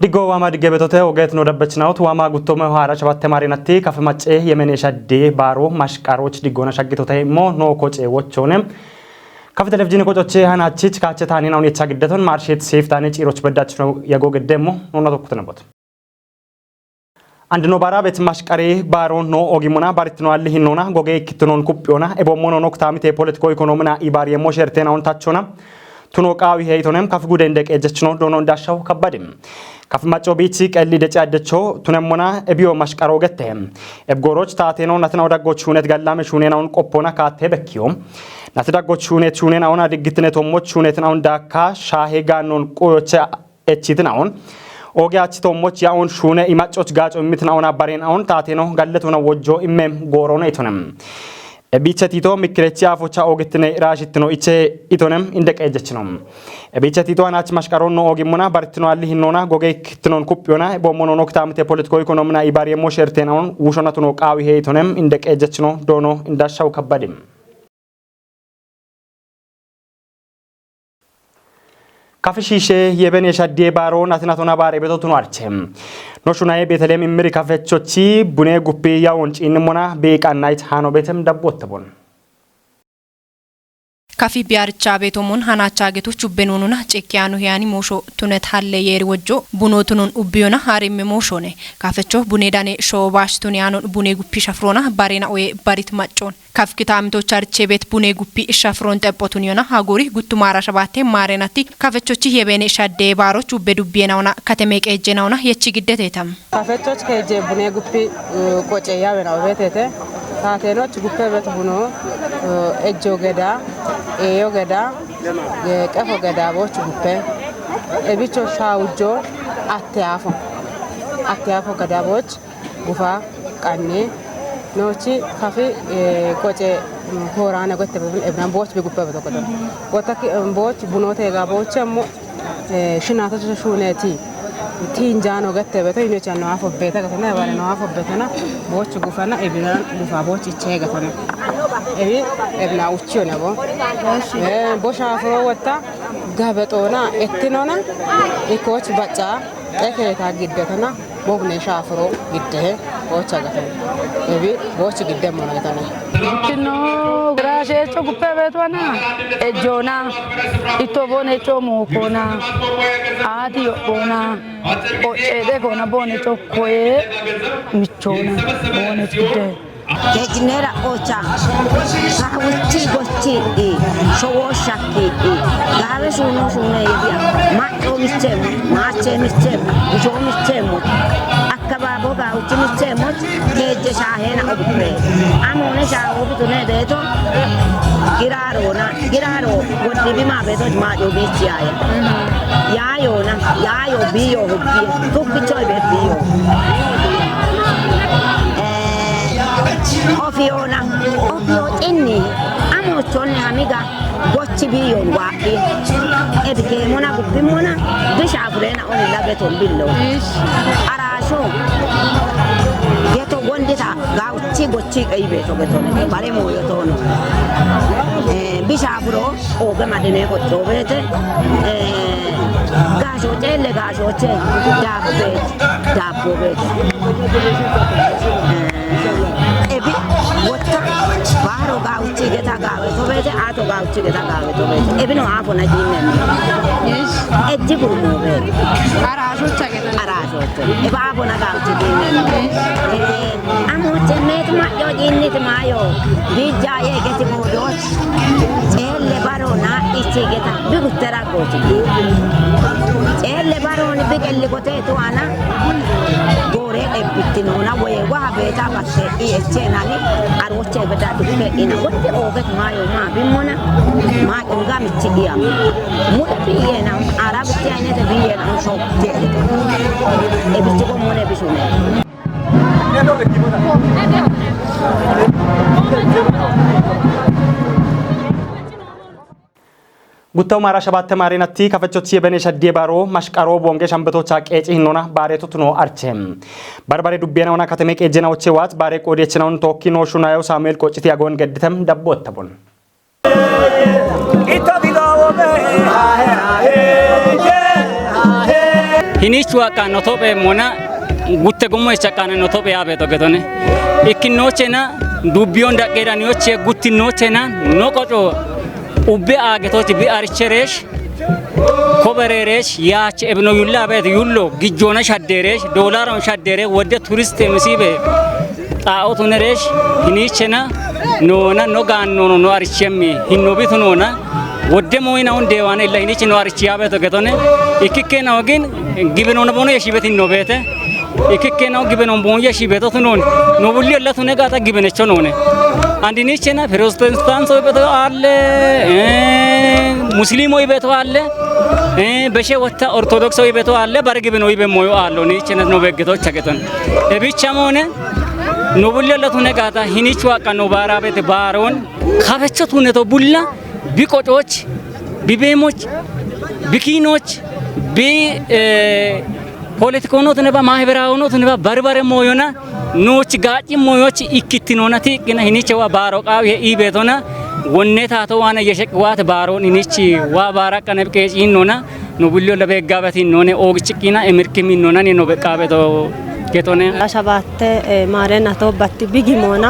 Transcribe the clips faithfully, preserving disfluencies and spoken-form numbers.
Diggo waama digge betote ogeet no dabbechinawut waama guttome haara shabatte maarinatti kafe macce yemene shadde baaro mashqaroch diggona shaggitote immo no koce wochone. Kafe televizhini kocoche hanachich kache tani na unitsa giddeton marshet sef tani ciroch beddach no yago gedde immo no na tokkutena bot. Andino baara bet mashqare baaro no ogimona baritino alli hinnona goge ikkittinon kuppiona ebommono noktamite politiko ikonomina ibaari yemmo shertena on tachona. Tuno qaawi heytonem kaf gude inde qeejjechino doono indashaw kabbadim. Kaf macco biichi qelli deci addecho tunemmona ebiyo mashqaro gette. Ebgoroch taateno natina odaggoch shunet gallame shunena on qoppona kaatte bekkiyo. Nati daggoch shunet shunena ona diggittine tommoch shunetina on daakka shaahe gaannon quyoche echitina on. Oge achi tommoch ya on shune imaccoch gaaco immitina ona barena on taateno galletona wojjo immem goorona itonem. Ebicha tito mikkirechi afocha ogetine irashittino iche itonem inde qeejjechino. Ebicha tito anach mashqaronno ogimmona baritino alli hinnona goge ikkittinon kuppiona ebommono noktamite politiko ikonomina ibaari yemmo shertena on wushona tuno qaawi heytonem inde qeejjechino doono indashaw kabbadim. Kafe shiishe yebene shadde baaro natina tona baare beto tuno arche. No shunaye Beteleem immiri kafechochi bune guppi yawon ciinnimona beeqannayt hano betem dabbottebon. Kafi biyaricha beetomon hanacha getu chubbenununa cekkiyanu hiyani moosho tunet halle yeeri wojjo buno tunun ubbiyona harimme mooshone. Kafecho bune dane shoobash tuniyano bune guppi shafrona barena oye barit maccon. Kaf kitaamito charche bet bune guppi shafron teppotun yona hagori guttumara shabatte maarenatti kafechochi yebene shadde baaro chubbe dubbiyenauna kateme qeejjenauna yechi giddetetam. Kafechoch keje bune guppi, eh, qoce yawena obetete. Taatenoch guppe bet buno, eh, ejjo geda, eyo geda, eh, qefo geda boch guppe. Ebicho shawujjo atte afo. Atte afo geda boch gufa qanne noochi kafi, eh, qoce, mm, hoorane gotte bebin ebnan booch bi guppe beto gotte. Gotta ki, em, booch bunote ga booch emmo, eh, shinata shuneeti. Tinjano gotte beto ino channo afo beta gatana bare no afo betana booch gufana ebina gufa booch iche gatana. Ebi ebna uchiyo nebo. Eh, bosha afro wotta gabexona ettinona ikoch bacca Xekeeta giddetana bogne shaafuro giddehe boocha gatana. Ebi boochi gidde mona gatana. Tino graasheecho guppe beetwana ejjoona itto boonecho mookoona aati yo'boona qo'ceede koona boonecho koye michoona boonecho gidde. Kejinera ocha. Kawuchi gochi i. Showo shaki i. Gawe shuno shune yebia. Macho miche, mache miche, jo miche mo. Akababo gawuchi miche mo. Keje shahena obupe. Amone shawo butune beto. Girarona, giraro. Wodi bima beto ma jo bichi aya. Yayona, yayo biyo hubbi. Tukki choy be biyo. Eh, Ofiyoona, ofiyo xinni, amochonni hamiga, gochi biyon wa'i. Ebikemona gubbimona, bisha furena oni lageton billo. Arasho, geto gondita, gauchi gochi qeyi beto geto, bare moyo tono. Eh, bisha furo, oge madine gocho beete, eh, gaasho ceelle gaashooche daabbe daabbo beete. Eh, ebi wotta baaro gaawuchi geta gaawe to beete, aato gaawuchi geta gaawe to beete. Ebi no aafo na jiinnen. Ejji gurmo beete. Araashocha geta. Araashoocho. Eba aafo na gaawuchi jiinnen. Eh, Amoche met mayo jinit mayo. Bija ye geti bodoch. Celle baro na ichi geta. Bigu tera gochi. Celle baro ni bigelli gote tu ana. Gore e bittino na woye wa beta batte i echenani. Aroche beda dukke ina. Wote oget mayo ma bimona. Ma onga michi iyam. Muda biyena. Arab tianyete biyena. Shokte. E bichi ko mone bishune. Guttaw maara shabatte maarenatti kafechochi yebene shaddiye baaro mashqaro bonge shambetocha qeeci hinnona baare tutuno arche. Barbare dubbiyenauna kateme qeejjena oche waat baare qoodiyechinaun tookki nooshu nayo Samuel Qocciti agoon gedditem dabboottabon. Hiniichi waaqqaanno topheemmona gutte gummoyicha qaananno tophe yaa beeto getone. Ikkinnoochena dubbiyon daqqeedaniyoche guttinnoochena no qoco ubbe aagetoochi bi arichereesh kobereereesh yaache ebino yulla beeto yullo gijjoona shaddeereesh doolaaron shaddeere wodde turiste misiibe xaa'otunereesh hiniichena noona no gaannono no arichemmi hinnobitu noona wodde mooyina hundeewaane illa hiniichi no arichi yaa beeto getone. Ikkikkeenaho gin gibinoona bono yeshibet hinno beete. Ikkikkeenaho gibinoon boon yeshi beeto tunooni no bulli illa tune gaata gibinecho noone. Andiniichena pirotestanto beeto aalle eh, musliimo beeto aalle eh, beshe wotta ortodokso beeto aalle bare gibino ibe moyo aallo niichena no beggetocha getone. Ebicha moone no bulli illa tune gaata hiniichi waaqqanno baara beete baaroon kabecho tuneto bulla bi qococh bi beemoch bi kiinoch bi eh, poletikoonootuneba maahiberaawonootuneba bari bare mooyona noochi gaacci mooyochi ikkittinona tiiqqina hiniiche waa baaro qaawi he'ii beetona wonne taato waana yesheqqi waate baaroon hiniichi waa baara qaneb qeeciinnona no bulliyo labeeggaabatinnone oogichiqqina emirkiminnona ne no beqqaabeto getone. Ashabatte eh, maarena to batti bigimoona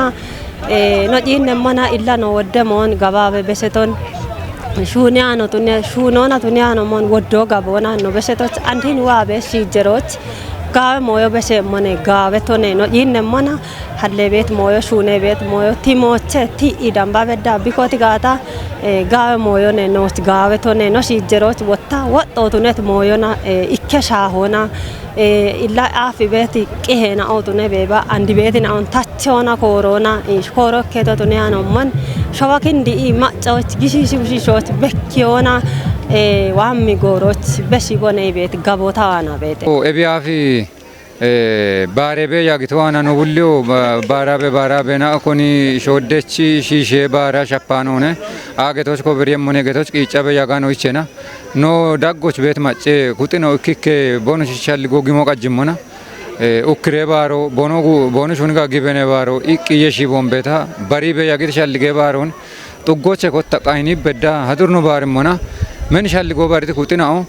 eh, no ciinnemmona illa no wodde moon gabaabe beseton shuuniyano tune shuunona tuniyano mon woddo gabona no beseto andin waabe shijeroch gaawe moyo bese mone gaawe tone no inne mona halle bet moyo shuune bet moyo ti moche ti idamba bedda bikoti gaata eh, gaawe moyo ne no gaawe tone no shijeroch wotta wotto tunet moyo na eh, ikke shaahona eh, illa afi bet qihena otune beba andi betina on tachona korona eh, koro keto tune anomon showa kindi i maccoch gishishi bushishoch bekkiyoona eh, waammi gooroch beshi boney beet gaboota waana beete. O ebiyaafi eh, baareebe yaagito waana no bulliyo ba- baaraabe baaraabena koni shooddechi shiishee baara shappaanoone aagetoch kobiriyemmone getoch qiiccabe yagano ichena no daggoch beet macce kuxino ikkikke bonu shalligo gimo qajjimmona eh, ukkire baaro bono gu- bono shuniga gibene baaro iqqi yeshi bombeta baribe yagit shallige baaron Xuggoche kotta qayini bedda hadurno baarimmona men shalligo bariti kuxinao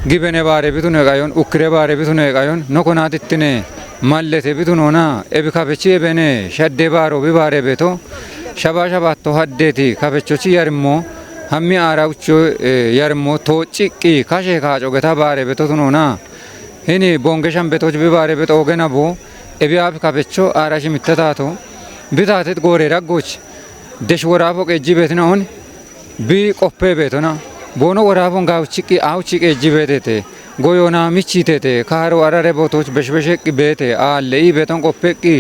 gibene baare bitune qayon ukkire baare bitune qayon no konatittine mallete bitunona ebi kabechi ebene shadde baaro bi baare beto shaba shabatto haddeti kabechochi yarimmo hammi aara ucho eh, yarimmo to ciqqi kashe kaaco geta baare beto tunona hini bonge shambetoch bi baare beto ogena bo ebi abi kabecho aara shimitta tato bitatet goore raggoch Desh woraafo qeejji beetina on bi qoppee beetona. Boono woraafon gaawuchiqqi aawuchi qeejji beeteete. Goyoona michiiteete. Kaaro arare bootooch beshbesheqqi beete. Aalle ii beeton qoppeqqi.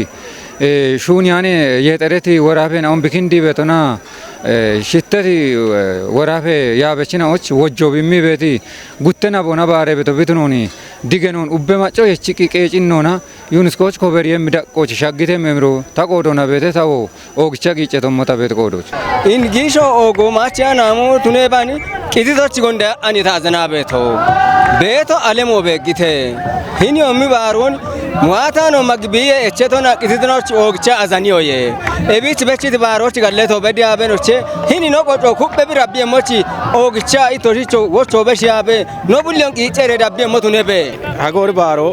Eh, shuuniyaane yeexereti woraafena on bikindi beetona. Eh, shitteti eh, woraafe yaabechina och wojjo bimmi beeti. Guttena boona baare beeto bitunoni. Digenoon ubbe macco yechiqqi qeecinnoona. Yuniskooch koberiyemmi daqqooch shaggite memiro ta qoodoona beete tawo. Oogicha giiccetommota beet qoodoch. In giisho oogo maachiya naamo tunee bani qititochi gonde ani ta azana beeto. Beeto alemo beeggite. Hini ommi baaroon muwaataano magbiye echetona qititinochi oogicha azaniyoye. Ebich bechiti baarochi galleto bedi abenoche hini no qoco kubbe bi rabbi emochi oogicha itoshicho wocho beshi abe no bullion qiiccere dabbi emmo tunebe. Hagori baaro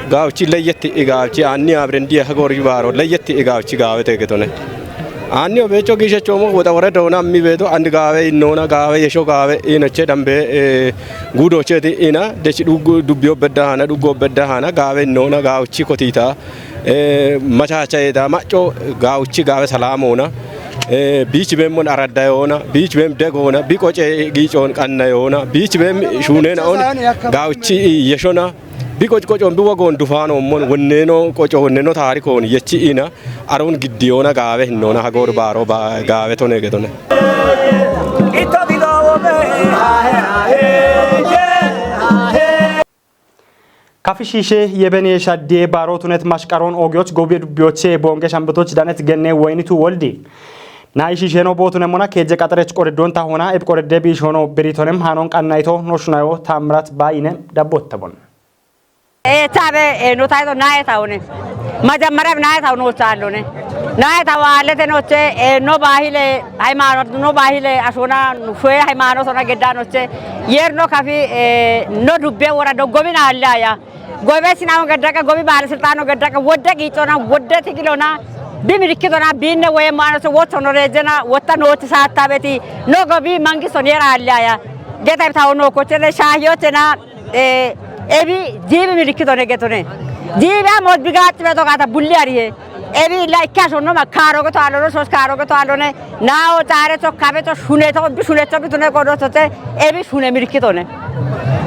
Gaawuchi leyyetti i gaawuchi anni abirendiye hagorji baaro leyyetti i gaawuchi gaawete getone. Anni obeecho giishechoomo woxa wore doona ammi beedo andi gaawe innoona gaawe yesho gaawe iinoche dambe eh, guudocheti ina dechi dhuggu dubbiyo bedda hana dhuggo bedda hana gaawe innoona gaawuchi kotiita eh, machacha eda macco gaawuchi gaawe salaamoona eh, biichi beemmon araddayoona biichi beem degoona bi qoce giicoon qannayoona biichi beem shuuneena on gaawuchi yeshona Bi qoci qocon bi wogoon dufaanoommon wonneenoo qoco wonneenoo taarikoon yechi iina aroon giddiyoona gaawe hinnoona hagoor baaroo ba- gaawe tone gedone. Kafi shiishe yebene shaddiye baaroo tunet mashqaroon oogiyoch gobiye dubbiyoche boonge shambetoch danet genne woynitu woldi. Na'i shiisheno bootune mona keejje qaxarech qoreddoonta hoona eb qoredde biishono beritonem haanon qannayto noshshunayo taammirat baayine dabbottebon. Eettaabe eh, no tayto naayetawone. Majammariyabe naayetawo noochaalone. Nae tawaalete noche, eh, no baahile, haymaanot, no baahile ashona, nu shoye haymaanot ona gedda noche. Yer no kafi, eh, no dubbe wora doggomi naalle aya. Gobe sinawo geddaqa, gobi baale silxaano geddaqa, wodde qiicona, wodde tigilona, bi milikkitona, biinne woye maanoche wotto no reejena, wotta nooti saatta beti, no gobi mangisto niera alle aya. Geta tawo no kochele shahiyotena, eh, ebi jibi milikkitone getone. Jibi amo bi gaaxi beto gaata bulli arihe. Ebi la ikka shonno ma kaaroge to alone, sos kaaroge to alone, naawo xaare to kabe to shune to, bi shune to, bi tune kodo to te, ebi shune milikkitone.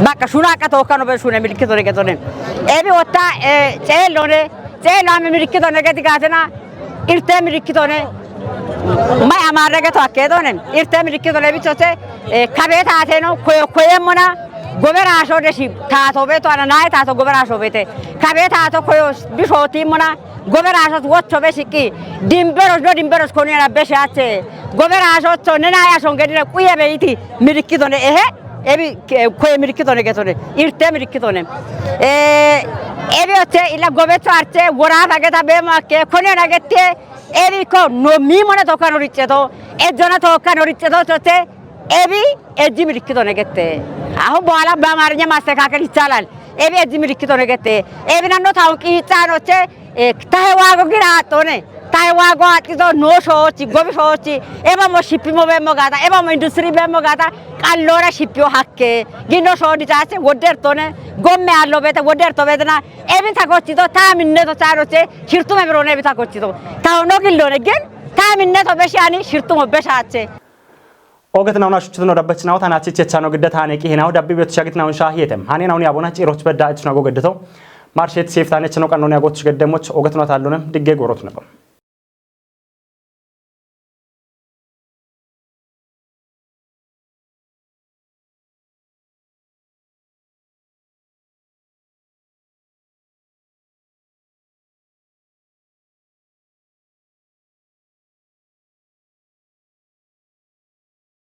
Bakka shuna akka tokkano be shune milikkitone getone. Ebi wotta, eh, ceellone, ceello ame milikkitone geti gaatena, irte milikkitone. May amaarre geto akkeedone, irte milikkitone bichote, eh, kabe taateno, koyo koyemmona, gobe raasho deshi taato beto ana nae taato gobe raasho bete. Kabe taato koyo bishootimmona, gobe raashos wotto be shiqqi, dimberos no dimberos koni ana be shaache. Gobe raashos to ne nae ashon gedine quye beyiti milikkitone ehe, ebi ke-, koye milikkitone getone, irte milikkitone. Eh, ebi oche ila gobe to arche, wora fageta be mo akke, koni ana gette, ebi ko no mi mona tokkano ricceto, ejjona tokkano ricceto chote, ebi ejji milikkitone gette. አሁን በኋላ በአማርኛ ማስተካከል ይቻላል። Ebi ejji milikkitone gette. Ebi nanno tawo qiixxaanoche, eh, tahe waago gira attone. Tahe waago axxito no shoochi, gobi shoochi. Eba mo shippi mo bemmo gaata, eba mo industri bemmo gaata, qallora shippio hakke. Ginno shoodi chaase wodde ertone, gomme allo bete, wodde erto betena. Ebi takochito, ta minneto chaanoche, shirtume birone ebi takochito. Tawo no gillone, gin ta minneto beshani, shirtumo beshaache. Ogetina una shuchitino dabbachinawo tana chichechano gidda tane qihinawo dabbi betu shagitinawo shahiyetem. Hanina uni abona ciroch bedda ichnago geddeto. Marshet seftanechno qannone agoch geddemoch ogetina tallone digge gorot nebo.